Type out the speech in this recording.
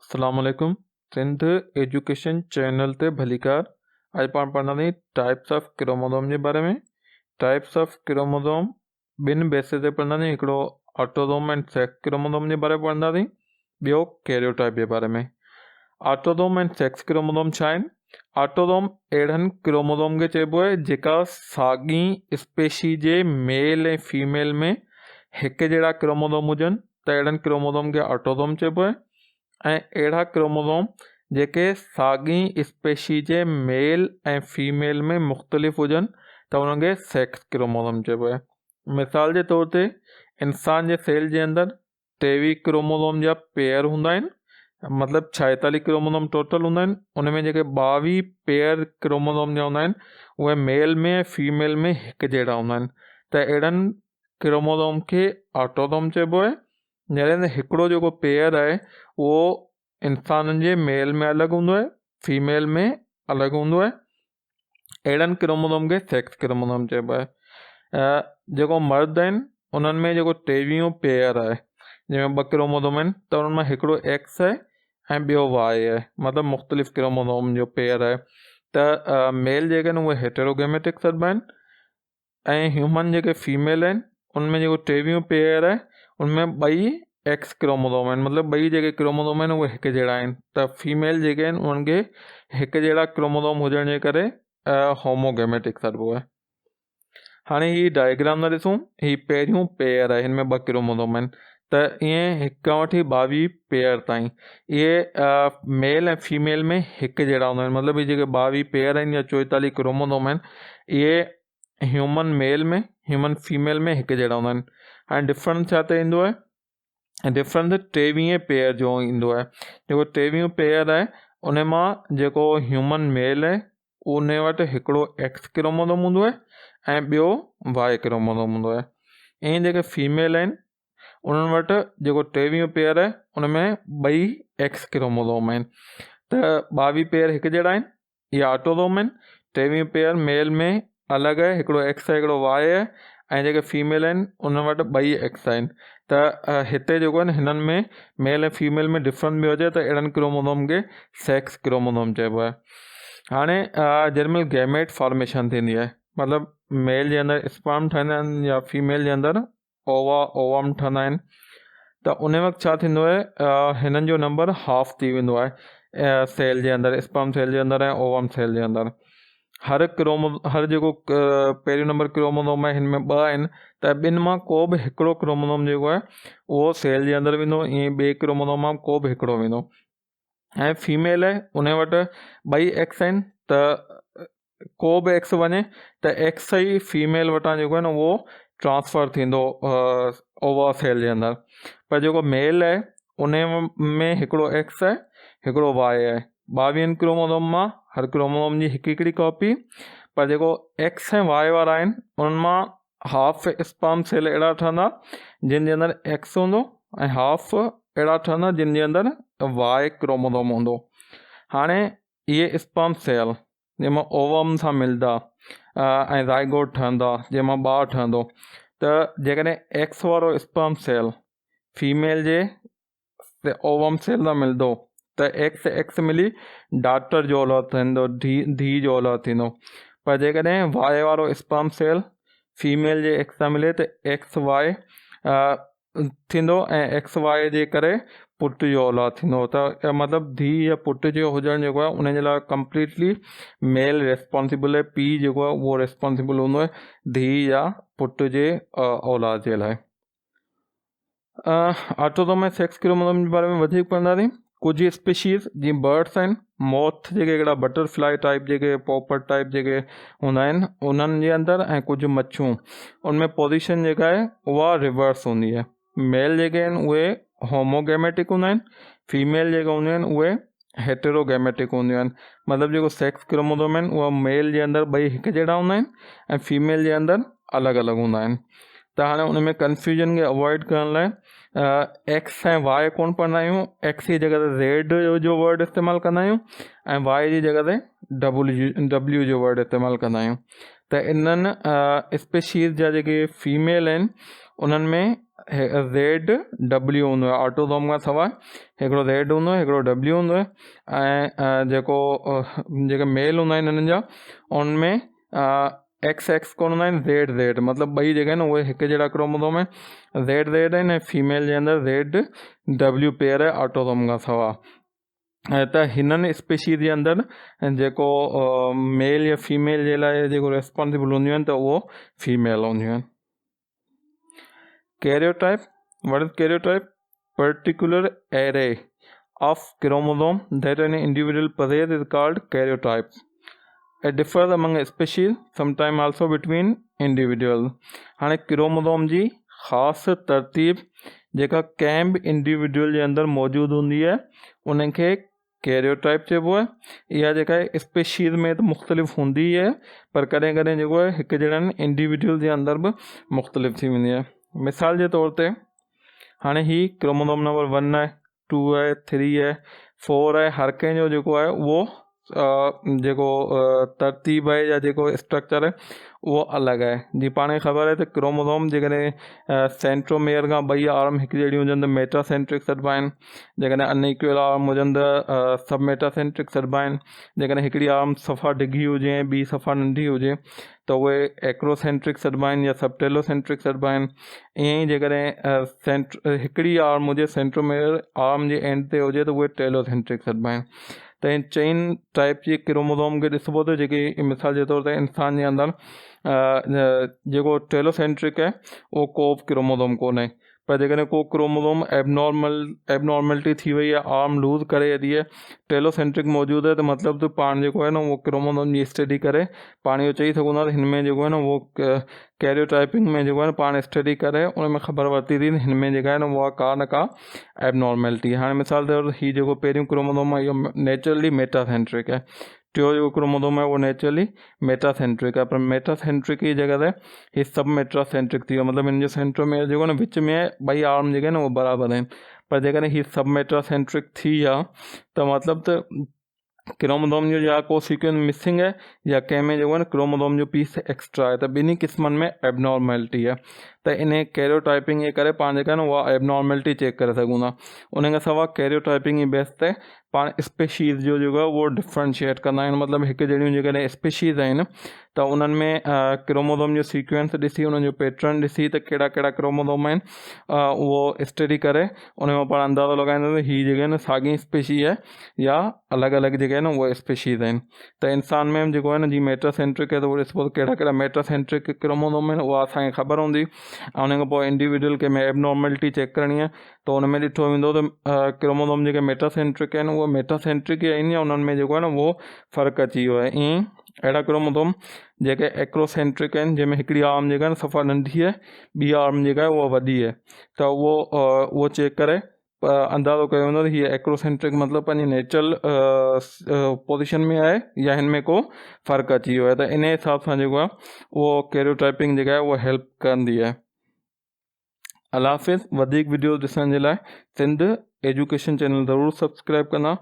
السلام عليڪم Sindh education channel تي ڀليڪار اڄ پاڻ پڙهنداسين ٽائپس آف ڪروموزوم جي باري ۾ ٽائپس آف ڪروموزوم ٻن بيسز تي پڙهنداسين هڪڙو آٽوزوم ۽ سيڪس ڪروموزوم جي باري ۾ پڙهنداسين ٻيو ڪيريو ٽائپ جي باري ۾ آٽوزوم ۽ سيڪس ڪروموزوم ڇا آهن آٽوزوم اهڙن ڪروموزوم کي چئبو آهي جيڪا ساڳي اسپيشي جي ميل ۽ فيميل ۾ هڪ جهڙا ڪروموزوم هجن ته اهڙن ڪروموزوم کي آٽوزوم چئبو آهي ۽ اهڙا ڪروموزوم جيڪي ساڳي اسپيشي جي ميل ۽ فيميل ۾ مختلف هجن ته انهن کي سيڪس ڪروموزوم چئبو آهي. مثال جي طور تي انسان جي سيل جي اندر 23 ڪروموزوم جا پيئر هوندا آهن مطلب 46 ڪروموزوم ٽوٽل هوندا آهن ان ۾ جيڪي 22 پيئر ڪروموزوم جا هوندا آهن اهي ميل ۾ ۽ فيميل ۾ هڪ جهڙا هوندا آهن ته اهڙن ڪروموزوم کي آٽوزوم چئبو آهي. جڏهن ته هڪڙو جيڪو پيئر آهي اهو انسانن جي ميل ۾ الڳ هوندو آهي فيميل ۾ الڳ هوندو آهي. اهڙن ڪروموزوم کي سيڪس ڪروموزوم چئبو آهي. جيڪو مرد آهن انهن ۾ جيڪو ٽيويهون پيئر آهي جنهن ۾ ٻه ڪروموزوم آهن ته انهن مان هڪڙو ايڪس آهي ۽ ٻيو واء آهي مطلب مختلف ڪروموزوم جو پيئر آهي ته ميل جيڪي آهن اهي هيٽروگيميٽڪ سڏبا آهن. ۽ هيومن جيڪي فيميل آهن ان ۾ جيڪو ٽيويهون پيئر آهي ان ۾ ٻئي ايڪس ڪروموزوم آهن مطلب ٻئي جيڪي ڪروموزوم آهن اهي هڪ جهڙا آهن ته فيميل جيڪي آهن انهن کي هڪ جهڙا ڪروموزوم هجڻ جي ڪري هوموگيميٽڪ سڏبو آهي هاڻي هي ڊائگرام ٿا ڏسون هي پهريون پيئر آهي هن ۾ ٻه ڪروموزوم آهن ته ائين هڪ کان وٺي ٻاويهه پيئر تائين اهي ميل ۽ فيميل ۾ هڪ جهڙا هوندا آهن مطلب هي جيڪي ٻاويهه پيئر آهن يا چوئيتاليهه ڪروموزوم آهن اهي هيومن ميل ۾ هيومن فيميل ۾ هڪ جهڙا هوندا آهن هاڻي ڊفرنس ڇا تي ايندو آهي ڊفرنس ٽيويهين پيئر جو ايندو آهي جيڪو ٽيويهون پيئر آهي ان مان جيڪو هيومن ميل آهي ان وٽ هڪڙو ايڪس ڪروموزوم هوندو آهي ۽ ٻيو واء ڪروموزوم هوندو آهي ائين جيڪي فيميل آهن انهن وٽ جيڪو ٽيويهون پيئر آهي ان ۾ ٻئي ايڪس ڪروموزوم آهن ته ٻاويهه پيئر هڪ جهڙا آهن اهي آٽوزوم آهن. ٽيويهون پيئر ميل ۾ الڳ آهي، هڪڙو ايڪس آهي هڪڙو واء آهي ۽ جيڪي فيميل آهن انهن وٽ ٻئي ايڪس آهن ته هتي جيڪو آهي هنن ۾ ميل ۽ فيميل ۾ ڊفرنس به هجي ته اهڙن ڪروموزوم کي سيڪس ڪروموزوم چئبو آهي. هاڻي جنهن مهل گيميٽ فارميشن ٿيندي آهي مطلب ميل جي اندر اسپرم ٺهندا آهن يا فيميل جي اندر اووا اووم ٺهندا آهن ته ان وقت ڇا ٿيندو آهي هنن جو نمبر هاف ٿي ويندو آهي سيل جي اندر اسپرم سيل جي اندر ۽ اووم سيل جي اندر هر ڪرومو هر جيڪو پهريون نمبر ڪروموزوم آهي هن ۾ ٻه آهن ته ٻن مان ڪو به هڪڙو ڪروموزوم جيڪو آهي اهو سيل جي اندر ويندو ائين ٻئي ڪروموزوم مان ڪو به هڪڙو ويندو ۽ فيميل آهي ان وٽ ٻئي ايڪس آهن ته ڪو به ايڪس وڃي ته ايڪس ئي فيميل وٽان جيڪو آهي نه اهو ٽرانسفر ٿيندو اووا سيل جي اندر پر جيڪو ميل آهي ان ۾ هڪڙو ايڪس آهي هڪڙو واء آهي ٻاويهن ڪروموزوم مان هر ڪروموزوم جي هڪ هڪڙي ڪاپي پر جيڪو ايڪس ۽ واء وارا آهن انهن مان هاف اسپرم سيل اهڙا ٺهندا جن جي اندر ايڪس هوندو ۽ هاف اهڙا ٺهندا جن جي اندر واء ڪروموزوم هوندو هاڻي اهي اسپرم سيل جنهن مان اووم سان ملدا ۽ زائگوٽ ٺهندا جنهن مان ٻار ٺهندو ته جيڪڏهن ايڪس وارو اسپرم سيل فيميل جي تي اووم سيل سان ملندو ته ايڪس ايڪس ملي ڊاٽر جو اولاد ٿيندو ڌي ڌي جو اولاد ٿيندو پر جيڪڏهن واء وارو اسپرم سيل فيميل جي ايڪس سان ملي ته ايڪس واء ٿيندو ۽ ايڪس واء جي ڪري پٽ جو اولاد ٿيندو ته مطلب ڌي يا پٽ جو هجڻ جيڪو آهي ان جي لاء ڪمپليٽلي ميل ريسپانسبل آهي پيء جيڪو آهي اهو ريسپانسبل هوندو آهي ڌي يا پٽ جي اولاد جي لاء آٽوزوم ۽ سيڪس ڪروموزوم جي باري ۾ وڌيڪ پڙهنداسين. ڪجهه اسپيشيز جيئن برڊس آهن، موٿ جيڪي هڪڙا بٽر فلائي ٽائيپ جيڪي پوپٽ ٽائيپ جيڪي هوندا آهن انهن جي اندر ۽ ڪجهه مڇيون ان ۾ پوزيشن جيڪا آهي اها ريورس هوندي آهي. ميل جيڪي آهن اهي هوموگيميٽڪ هوندا آهن، فيميل جيڪي هونديون آهن اهي هيٽيروگيميٽڪ هونديون آهن. مطلب جيڪو سيڪس ڪروموزوم آهن اها ميل جي اندر ٻئي هڪ جهڙا هوندا آهن ۽ فيميل جي اندر الڳ الڳ هوندا آهن ته هاڻي ان ۾ ڪنفيوزن کي اوائڊ ڪرڻ لاء ايڪس ۽ واء ڪون پڙهندا آهيون ايڪس جي جڳهه تي زيڊ جو ورڊ استعمال ڪندا آهيون ۽ واء جي جڳهه تي ڊبليو ڊبليو جو ورڊ استعمال ڪندا آهيون ته انهن اسپيشيز جا جيڪي فيميل آهن انهن ۾ زيڊ ڊبليو هوندو آهي آٽوزوم کان سواءِ هڪڙو زيڊ هوندو آهي هڪڙو ڊبليو هوندو آهي ۽ جيڪو جيڪي ميل هوندا آهن انهن جا ان ۾ ايڪس ايڪس ڪونه هوندا آهن زيڊ زيڊ مطلب ٻئي جيڪي آهن اهي هڪ جهڙا ڪروموزوم آهن زيڊ زيڊ آهن ۽ فيميل جي اندر زيڊ ڊبليو پيئر آهي آٽوزوم کان سواءِ ۽ ته هنن اسپيشيز جي اندر جيڪو ميل يا فيميل جي لاءِ جيڪو ريسپانسبل هونديون آهن ته اهو فيميل هونديون آهن. Karyotype, what is karyotype? Particular array of chromosome that an individual possess is called karyotype. It differs among species, sometime also between individual. هاڻي ڪروموزوم جي خاص ترتيب جيڪا ڪنهن به انڊيوڊيول جي اندر موجود هوندي آهي ان کي ڪيريوٽائپ چئبو آهي. اها جيڪا آهي اسپيشيز ۾ ته مختلف هوندي ئي آهي پر ڪڏهن ڪڏهن جيڪو آهي هڪ جهڙن انڊيوڊيول جي اندر به مختلف ٿي ويندي آهي. مثال جي طور تي هاڻي هي ڪروموزوم نمبر ون آهي، ٽو آهي، ٿري آهي، فور آهي، هر ڪنهن جو جيڪو آهي اهو جيڪو ترتيب آهي يا جيڪو اسٽرڪچر آهي اهو الڳ آهي. جيئن پاڻ کي خبر آهي ته ڪروموزوم جيڪڏهن سينٽروميئر کان ٻئي آرم هڪ جهڙيون هجن ته ميٽاسينٽرڪ سڏبا آهن، جيڪڏهن ان ايڪول آرم هجن ته سب ميٽاسينٽرڪ سڏبا آهن، جيڪڏهن هڪڙي آرم صفا ڊگهي هجي ۽ ٻي صفا ننڍي هجي ته اهي ايڪروسينٽرڪ سڏبا آهن يا سب ٽيلوسينٽرڪ سڏبا آهن. ائين ئي جيڪڏهن سينٽ هڪڙي آرم هجي سينٽروميئر آرم جي اينڊ تي هجي ته اهي ٽيلوسينٽرڪ سڏبا آهن. ته ان چئن ٽائپ جي ڪروموزوم کي ڏسبو ته جيڪي مثال جي طور تي انسان جي اندر جيڪو ٽيلوسينٽرڪ آهي اهو ڪو به ڪروموزوم ڪونهي پر جيڪڏهن ڪو ڪروموزوم ايبنارمل ايبنارملٽي ٿي وئي آهي آرم لوز ڪري ڇڏي آهي ٽيلوسينٽرڪ موجود آهي ته مطلب ته پاڻ جيڪو آهي نه اهو ڪروموزوم جي اسٽڊي ڪري پاڻ اهو چئي سگهون ٿا ته هن ۾ جيڪو آهي نه اهو ڪيريوٽائپنگ ۾ جيڪو آهي نه پاڻ اسٽڊي ڪري ان ۾ خبر ورتي ٿي هن ۾ جيڪا آهي نه اها ڪا نه ڪا ايبنارملٽي هاڻي مثال طور هي جيڪو پهريون ڪروموزوم آهي اهو نيچرلي ميٽاسينٽرڪ آهي ٽيون جيڪو ڪروموزوم آهي اهو نيچرلي ميٽاسينٽرڪ آهي پر ميٽاسينٽرڪ جي جڳهه تي هي سب ميٽاسينٽرڪ ٿي ويو مطلب هن جو سينٽروميئر جيڪو آهي نه وچ ۾ ٻئي آرم جيڪي آهن اهي برابر آهن پر جيڪڏهن هي سب ميٽاسينٽرڪ ٿي ويا ته مطلب ته ڪروموزوم جو يا ڪو سيڪوئنس مسنگ آهي يا ڪنهن ۾ جيڪو آهي نه ڪروموزوم جو پيس ايڪسٽرا آهي ته ٻنهي قسمن ۾ ايبنارملٽي آهي ته ان ڪيريوٽائپنگ جي ڪري پاڻ جيڪا آهي نه اها ايبنارملٽي چيڪ ڪري سگهون ٿا ان کان سواء ڪيريوٽائپنگ جي بيس تي پاڻ اسپيشيز جو جيڪو آهي اهو ڊفرنشيئيٽ ڪندا آهيون مطلب هڪ جهڙيون جيڪڏهن اسپيشيز آهن ته انهن ۾ ڪروموزوم جو سيڪوئنس ڏسي انهن جو پيٽرن ڏسي ته ڪهڙا ڪهڙا ڪروموزوم آهن اهو اسٽڊي ڪري ان مان پاڻ اندازو لڳائينداسين هي جيڪي آهن ساڳي اسپيشي آهي يا الڳ الڳ جيڪي آهن اهي اسپيشيز آهن ته انسان ۾ به جيڪو آهي نه جي ميٽاسينٽرڪ آهي ته اهو ڏسبو ته ڪهڙا ڪهڙا ميٽاسينٽرڪ ڪروموزوم آهن اها اسانکي خبر هوندي ۽ ان کان پوء انڊيوڊيول ڪنهن ۾ ايبنارملٽي چيڪ ڪرڻي آهي ته ان ۾ ڏٺو ويندو ته ڪروموزوم جيڪي ميٽاسينٽرڪ آهن اهي ميٽاسينٽرڪ ئي آهن يا انهن ۾ جيڪو آهي نه اهو فرق اچي ويو آهي ائين اهڙا ڪروموزوم جيڪي ايڪروسينٽرڪ آهن جنهن ۾ هڪڙي آرم جيڪا آهي صفا ننڍي آهي ٻي آرم جيڪا آهي اها وڏي آهي ته اهو اهو چيڪ ڪري اندازو ڪيو ويندو ته هي ايڪروسينٽرڪ مطلب پنهنجي نيچرل پوزيشن ۾ آهي يا هن ۾ ڪو فرق اچي ويو آهي ته ان حساب سان جيڪو آهي اهو ڪيريوٽائپنگ جيڪا آهي اها هيلپ ڪندي آهي. الله حافظ وڌيڪ وڊيوز ڏسڻ جي لاء سنڌ ايجوڪيشن چينل ضرور سبسڪرائب ڪندا.